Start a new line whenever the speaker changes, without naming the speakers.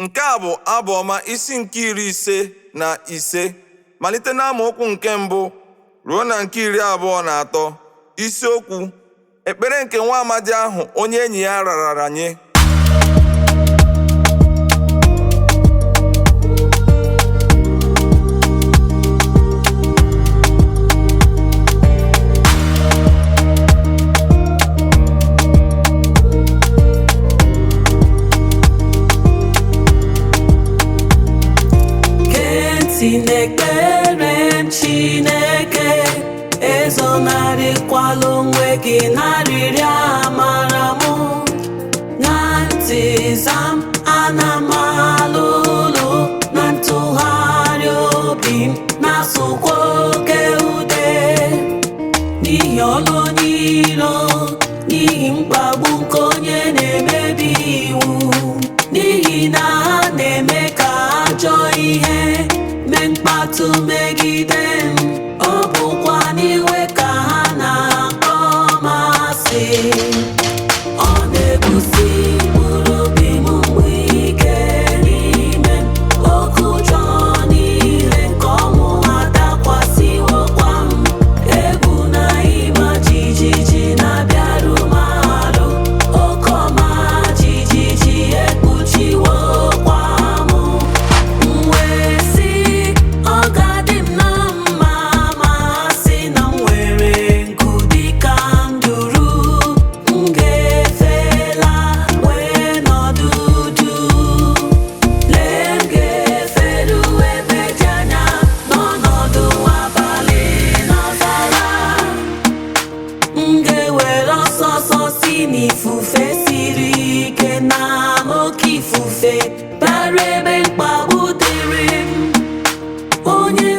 Nke a bụ Abụ Ọma isi nke 55, malite n'amaokwu nke 1 ruo na nke 23. Isiokwu: Ekpere nke nwa amadi ahụ onye enyi ya rarara nye.
Gee ntị n'ekpere m, Chineke, ezonarịkwala onwe gị n'arịrịọ amara m. Na ntị za m, ana m alụ ụlụ na ntụgharị obi m na-asụkwa oke ude. N'ihi ọlụ onye iro, n'ihi mkpagbu nke onye na-emebi iwu, n'ihi na ha na-eme ka ajọ ihe mee mkpatụ megide m, ọ bụkwa n'iwe ka ha na-akpọ m asị. Ọ na-ebusi mkpụrụ obi m mgbe ike n'ime m, oke ụjọ niile nke ọnwụ adakwasịwokwa m. Egwu na ịma jijiji na-abịaru m arụ, oke ọma jijiji ekpuchiwokwa m. M wee sị, ọ ga-adị m na mma ma a sị na m nwere nku dịka nduru, m ga-efela wee nọdụ jụụ. Lee, m ga-eferu ebe dị anya n'ọnọdụ abalị n'ọzara. M ga-ewere ọsọ ọsọ si n'ifufe siri ike na oke ifufe bara ebe mkpagbu dịrị m. Onye